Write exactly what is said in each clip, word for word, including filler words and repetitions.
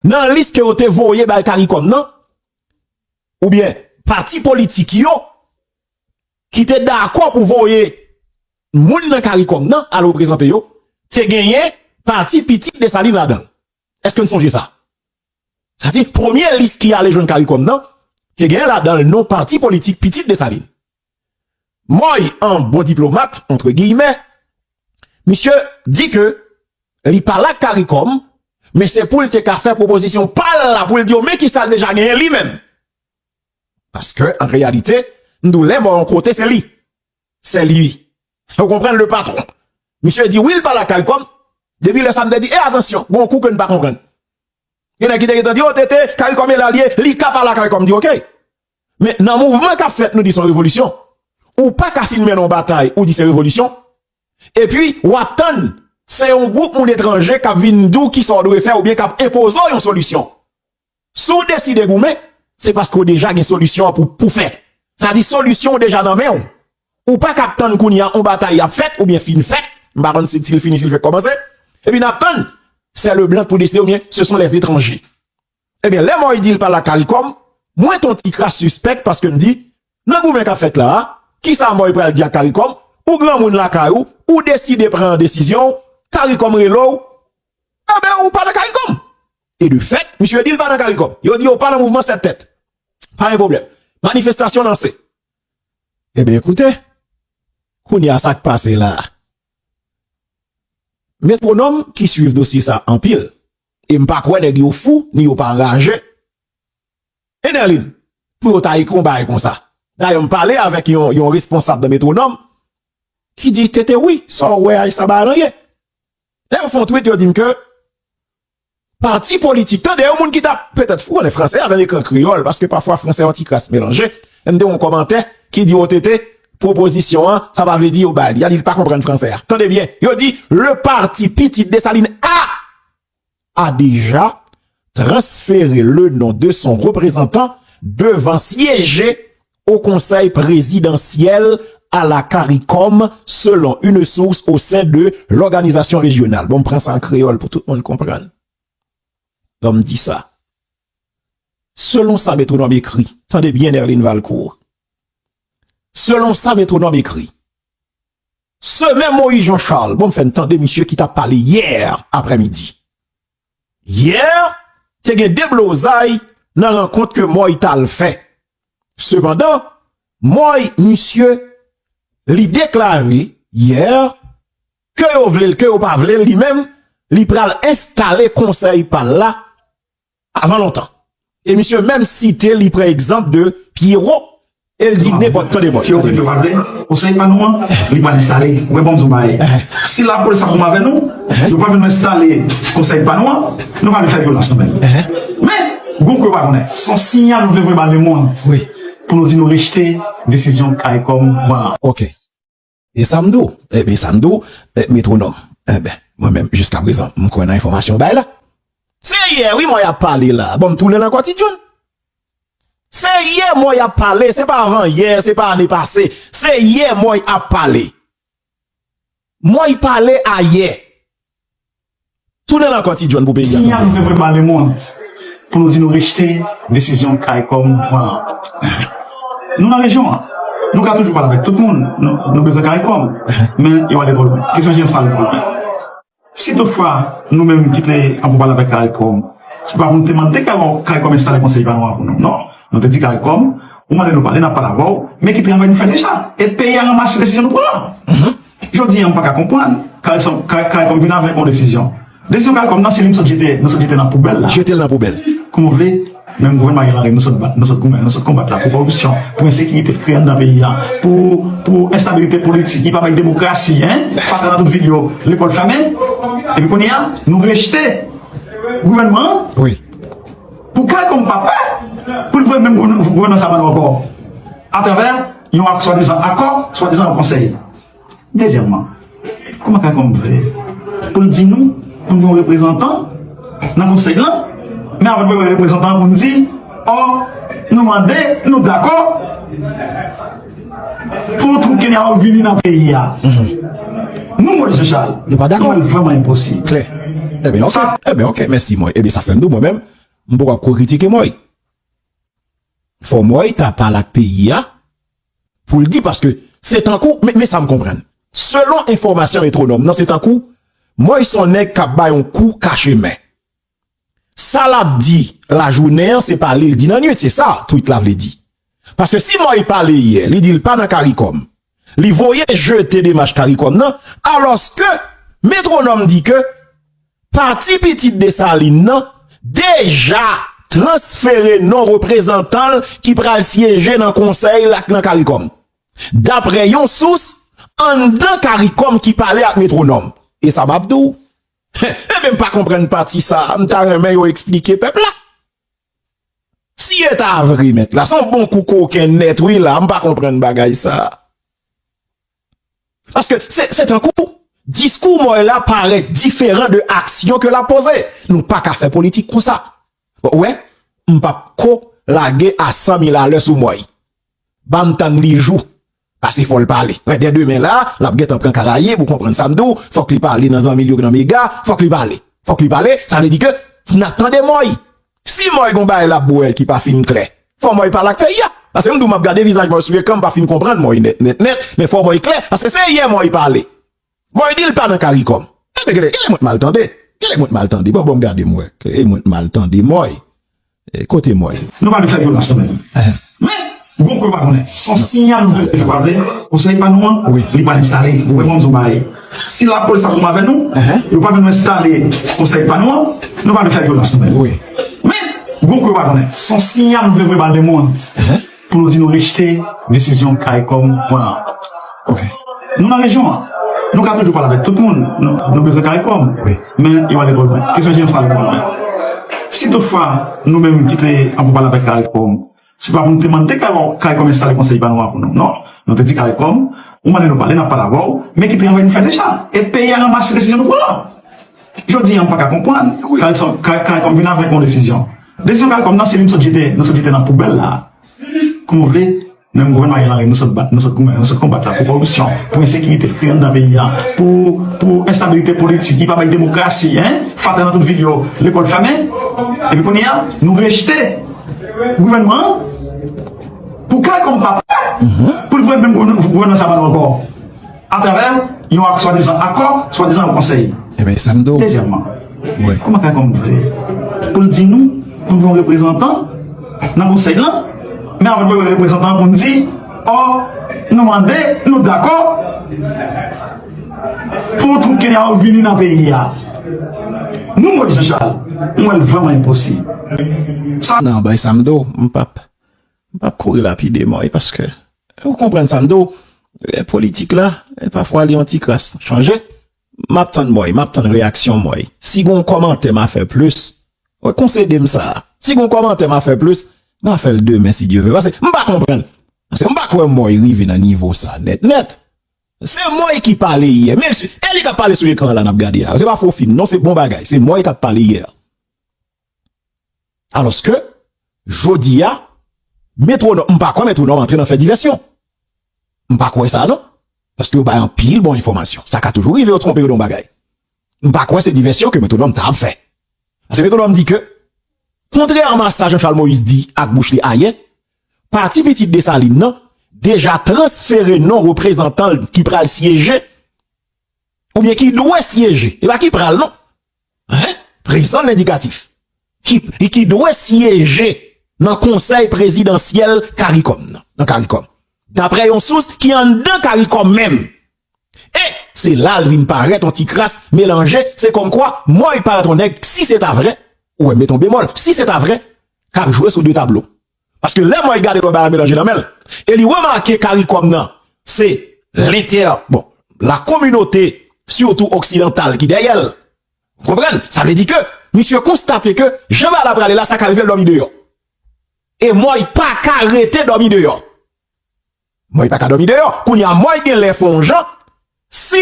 Nan lis ke yo te voye bay CARICOM nan, oubyen pati politik yo ki te dakò pou voye moun nan CARICOM nan al reprezante yo, te genyen pati Pitit Desalin ladan l. Èske n sonje sa? Sa di, premye lis ki ale jwenn CARICOM nan, te genyen ladan l non pati politik Pitit Desalin. Mòy, an bon diplomat, entre guillemets, misye di ke li pale ak CARICOM, men se pou l te ka fè pwopozisyon pa l la, pou l di yo men kisa l deja genyen li menm. Paske, an reyalite, m di w lè Mòy yon kote, se li. Se li. Ou konprann, le patron. Misye di wi, l pale ak CARICOM. Depi lè sa, m te di, e atansyon, gon kou ke n pa konprann. Gen nèg ki te gentan di, o, tete, CARICOM e la l ye, li ka pale ak CARICOM, m di, oke. Men nan mouvman k ap fèt, nou di se yon revolisyon. Ou pa ka fin mennen yon batay, ou di se revolisyon. Epi, w ap tann, se yon gwoup moun etranje k ap vin di w kisa w dwe fè oubyen k ap enpoze w yon solisyon. Si w deside goumen, se paske w deja gen solisyon an pou, pou fè. Sa di solisyon w deja nan men w. Ou pa ka ap tann kounye a yon batay ap fèt oubyen fin fèt. M pa konn si, si l fini, si l fèk kòmanse. Epi n ap tann, c'est le blanc pou deside oubyen ce sont les étrangers. Ebyen, lè Mòy di l pale ak CARICOM, mwen te yon ti kras sispèk paske m di, nan goumen k ap fèt la a, kisa Mòy pral di ak CARICOM? Ou granmoun lakay ou, ou deside pran desizyon, CARICOM rele w, ebyen, ou pale ak CARICOM. E de fèt, misye di l pa nan CARICOM. Yo di yo pa nan mouvman sèt tèt. Pa gen pwoblèm. Manifestasyon lanse. Ebyen, ekoute, kounye a sa k pase la a. Metwonòm ki swiv dosye sa anpil, e m pa kwè nèg yo fou, ni yo pa anraje. E Nerlin, pou yo ta ekri yon bagay konsa. Dayè, m pale avèk yon, yon responsab nan Metwonòm ki di, tete wi, sa w wè a, e sa bagay lan ye. Lè yo fè yon tweet, yo di m ke pati politik, tande, yon moun ki t ap, petèt, ou konnen fransè avè l ekri an kreyòl, paske pafwa fransè yon ti kras melanje. M te wè yon kòmantè ki di, o tete, pwopozisyon an, sa pa vle di yo ba li. A di l pa konprann fransè a. Tande byen, yo di, le parti Pitit Desalin a a déjà transféré le nom de son représentant devant siéger au Conseil présidentiel à la CARICOM, selon une source au sein de l'organisation régionale. Bon, m pran sa an kreyòl pou tout moun konprann. Bon, m di sa. Selon sa Metwonòm ekri, tande byen, Nerlin Valcourt. Selon sa Metwonòm ekri, Semen Moïse Jean Charles, bon, m fè n tande misye ki t ap pale yè aprèmidi. Yè, te gen deblozay nan rankont ke Mòy t al fè. Sepandan, Mòy, misye, li deklare yè, ke yo vle l, ke yo pa vle l, li menm, li pral enstale konsèy pa l la avan lontan. E misye menm site, li pran egzanp de Pierrot, e l di nenpòt, tande Mòy. Pierrot, tande yo pa vle, konsèy pa nou an, li pral enstale. Ou wè, bon, m di w bagay. Si lapolis ap goumen avè nou, yo pa vle nou enstale konsèy pa nou an, nou pa vle fè vyolans nou menm. Men, gon kou yo pa konnen. Se yon siyal nou vle voye ba lemonn. Wi. Pou nou di nou rejte desizyon CARICOM pran an. Ok. E sa m di w, e, e sa m di w, e, Metwonòm. Enben, mwen menm, jiskaprezan, m kwè nan enfòmasyon w bay la. Se yè, wi, Mòy ap pale la. Bon, m tounen nan kò Ti John. Se yè Mòy ap pale, se pa avan yè, se pa ane pase. Se yè Mòy ap pale. Mòy pale ayè. Tounen l ankò, Ti John, pou peyi a tande. Siyal nou vle voye ba lemonn pou nou di nou rejte desizyon CARICOM pran an. Nou nan rejyon an. Nou ka toujou pale avèk tout moun. Nou, nou bezwen CARICOM. Men yo ale twò lwen. Kesyon jeyans la ale twò lwen. Si toutfwa, nou menm ki te an pou pale avèk CARICOM, se pa pou nou te mande CARICOM enstale konsèy pa nou an pou nou. Non. Nou te di CARICOM, ou mande nou pale, n ap pale avè w, men ki travay nou fè deja? E peyi a ranmase desizyon nou pran an. Jodi a, m pa ka konprann. CARICOM, CARICOM vin avèk yon desizyon. Desizyon CARICOM nan, se li m sot jete, nou sot jete nan poubèl la. Jete l nan poubèl. Kòman w vle, menm gouvènman Ariel Henry, nou sot bat, nou sot goumen, nou sot konbat la pou kòripsyon, pou ensekirite k kreye anndan peyi a, pou, pou enstabilite politik, li pa bay demokrasi, en? Fatra nan tout vil yo, lekòl fèmen. Epi kounye a, nou rejte gouvènman an. Wi. Pou CARICOM pa pè, pou l voye menm gouvènman sa ba nou ankò. Atravè yon ak-, swadizan akò, swadizan yon konsèy. Dezyèmman, kòman CARICOM vle pou l di nou, pou n gen yon reprezantan nan konsèy lan, men avan n voye reprezantan an pou n di, ò, nou mande, nou dakò pou twoup Kenya yo vini nan peyi a. Nou, Moïse Jean Charles, nou pa dakò. Li vrèman enposib. Klè. Ebyen, ok. Ebyen, ok. Mèsi, mwen. Ebyen, sa fè m di w, mwen menm, M poko ap ko kritike Mòy. Fò Mòy ta pale ak peyi a pou l di, paske se tankou, men, men sa m konprann. Selon enfòmasyon Metwonòm nan, se tankou Mòy se yon nèg k ap bay yon kou kache men. Sa l ap di lajounen an, se pa li l di nan nuit, se sa tweet la vle di. Paske si Mòy pale yè, li di l pa nan Karikòm, li voye jete demach Karikòm nan, alòske Metwonòm di ke Pati Pitit Desalin nan deja transfere non reprezantan l ki pral syeje nan konsèy la k nan Karikòm, daprè yon sous anndan Karikòm ki pale ak Metwonòm. E sa m ap di w, enben, m pa konprann pati sa a, m ta renmen yo eksplike pèp la. Si e ta vre, mèt la, se yon bon kou koken nèt, wi, la, m pa konprann bagay sa a. Paske se, se tankou diskou Mòy la parèt diferan de aksyon ke l ap poze. Nou pa ka fè politik konsa. Ou wè, m p ap ko lage a san mil alè sou Mòy. Ban m tann li jou. Paske fò l pale. Wè, dè demen la, l ap gentan pran Karayib, ou konprann sa m di w, fòk li pale nan zanmi l yo nan Mega, fòk li pale. Fòk li pale, sa vle di ke n ap tande Mòy. Si Mòy gon bagay l ap bwè ki pa fin klè, fò Mòy pale ak peyi a. Paske m di w m ap gade vizaj Mòy sou ekran, m pa fin konprann Mòy nèt, nèt, nèt, men fò Mòy klè, paske se yè Mòy pale. Mòy di l pa nan Karikòm. Enben, gade, gade mwen t mal tande. Gade mwen t mal tande. Bon, bon, m gade m wè. Gade mwen t mal tande Mòy. E, kote Mòy? Nou pa vle fè vyolans nou menm. Men, gon kou yo pa konnen. Se yon siyal nou vle, nou pa vle. Konsèy pa nou an, wi, li pral enstale. Wi. Mwen, mwen, m di w bagay. Si lapolis ap goumen avè nou, yo pa vle nou enstale konsèy pa nou an, nou pa vle fè vyolans nou menm. Wi. Men, gon kou yo pa konnen. Se yon siyal nou vle voye ba lemonn. Pou nou di nou rejte desizyon Karikòm pran an. Ok. Nou nan rejyon an. Nou ka toujou pale avèk tout moun. Nou, nou bezwen Karikòm. Wi. Men yo ale twò lwen. Kesyon jeyans la ale twò lwen. Si toutfwa, nou menm ki te anvi pale avèk Karikòm, se pa pou nou te mande Karikòm, Karikòm enstale konsèy pa nou an pou nou. Non. Nou te di Karikòm, ou mande nou pale, n ap pale avè w, men ki travay nou fè deja? E peyi a ranmase desizyon nou pran. Jodi a, m pa ka konprann. Wi. Karikòm, Kari-, Karikòm vin avèk yon desizyon. Desizyon Karikòm nan, se li m sot jete, nou sot jete nan poubèl la. Kòman w vle, menm gouvènman Ariel Henry, nou sot bat, nou sot goumen, nou sot konbat la pou kòripsyon, pou ensekirite k kreye anndan peyi a, pou, pou enstabilite politik, li pa bay demokrasi, en, fatra nan tout vil yo, lekòl fèmen. Epi kounye a, nou rejte gouvènman an pou Karikòm pa prè pou l voye menm gouvènman sa ba nou ankò. Atravè yon ak-, swadizan akò, swadizan yon konsèy. Enben, sa m di w. Dezyèmman, wi, kòman Karikòm vle pou l di nou, pou n gen yon reprezantan nan konsèy lan, men avan n voye reprezantan an pou n di, ò, nou mande, nou dakò pou twoup Kenya yo vini nan peyi a. Nou, Moïse Jean Charles, m wè l vrèman enposib. Sa. Non, bay sa m di w, m p ap, m p ap kouri lapide Mòy, paske ou konprann sa m di w, eh, politik la, eh, pafwa li yon ti kras chanje. M ap tann Mòy, m ap tann reyaksyon Mòy. Si gon kòmantè m a fè plis, wi, konsede m sa a. Si gon kòmantè m a fè plis, m a fè l demen si Dye vle. Paske m pa konprann. Paske m pa kwè Mòy rive nan nivo sa nèt nèt. Se Mòy ki pale yè. Men, e li k ap pale sou ekran la n ap gade a. Se pa fo fim, non, se bon bagay. Se Mòy k ap pale yè. Alòske, jodi a, Metwonòm, m pa kwè Metwonòm antre nan fè divèsyon. M pa kwè sa, non. Paske yo bay anpil bon enfòmasyon. Sa ka toujou rive yo twonpe yo nan yon bagay. M pa kwè se divèsyon ke Metwonòm ta ap fè. Paske Metwonòm di ke, kontrèman a sa Jean Charles Moïse di ak bouch li ayè, Pati Pitit Desalin nan deja transfere non reprezantan l ki pral syeje, oubyen ki dwe syeje. E pa ki pral, non. Hein? Prezan lendikatif. Ki, ki dwe syeje nan konsèy prezidansyèl Karikòm nan, nan Karikòm. Daprè yon sous ki anndan Karikòm menm. E se la l vin parèt yon ti kras melanje, se kòmkwa Mòy parèt yon nèg, si se ta vrè, ou wè, m met yon bemòl, si se ta vrè, k ap jwe sou de tablo. Paske lè Mòy gade lòt bagay melanje nan men l, e li remake Karikòm nan, se lentè, bon, la kominote, sitou oksidantal ki dèyè l. Ou konprann? Sa vle di ke misye konstate ke jan bagay la prale la, sa ka rive l dòmi deyò. E Mòy pa ka rete dòmi deyò. Mòy pa ka dòmi deyò. Kounye a, Mòy gen lè fè yon jan, si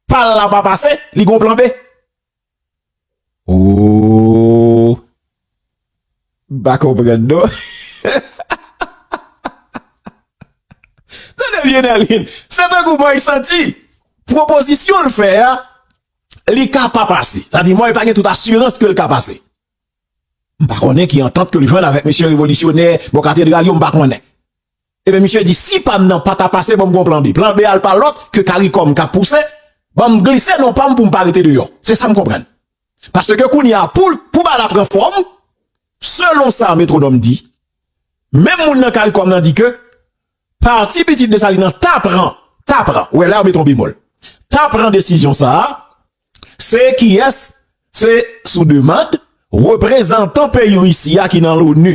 pa l la pa pase, li gen yon plan B. Oh. M pa konprann, non. Tande byen, Nerline. Se tankou Mòy santi pwopozisyon l fè a, li ka pa pase. Sa di, Mòy pa gen tout asirans ke l ka pase. M pa konnen ki antant ke l jwenn avèk mesye revolisyonè bò katedral yo, m pa konnen. Ebyen, misye di, si pa m nan pa ta pase, ban m gon plan B. Plan B a l pa lòt ke CARICOM k ap pouse, ban m glise non pa m pou m pa rete deyò. Se sa m konprann. Paske kounye a, pou, pou bagay la pran fòm, selon sa Metwonòm di, menm moun nan CARICOM nan di ke pati Pitit Desalin nan ta pran, ta pran, wè la yo met yon bemòl, ta pran desizyon sa a, se kiyès? Se sou demann reprezantan peyi Risi a ki nan l'ONU,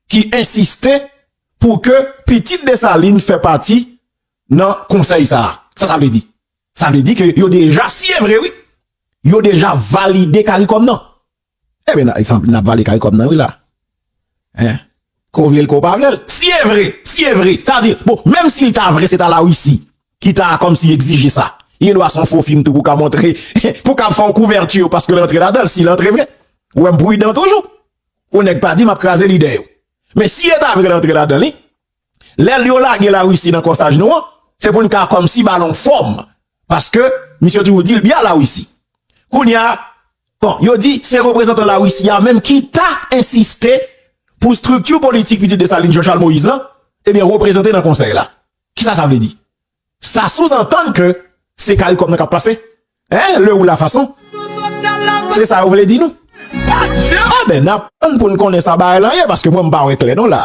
ki ensiste pou ke Pitit Desalin fè pati nan konsèy sa a. Sa sa vle di? Sa vle di ke yo deja, si e vre wi, yo deja valide CARICOM nan. Ebyen, n ap, n ap valide CARICOM nan wi la. Hein? Ke w vle l, ke w pa vle l. Si e vre, si e vre, sa di, bon, menm si l ta vre, se ta Larisi ki ta kòmsi egzije sa. Li gen dwa se yon fo fim tou pou ka montre, pou ka fè yon kouvèti, paske l antre ladan l, si l antre vre. Ou wè m pridan toujou. Yon nèg pa di m ap kraze lide yo. Men si e ta vre l antre ladan li, lè yo lage Larisi nan kòsaj nou an, se pou n ka kòmsi ba l yon fòm. Paske misye toujou di l byen Larisi. Kounye a, bon, yo di se reprezantan Larisi a menm ki ta ensiste pou estrikti politik Pitit Desalin Jean Charles Moïse lan, ebyen, reprezante nan konsèy la. Kisa sa vle di? Sa souzantann ke se CARICOM nan k ap pase. Hein, le ou la fason. Se sa yo vle di nou. Enben, n ap tann pou n konnen sa bagay lan ye, paske mwen m pa wè klè non la.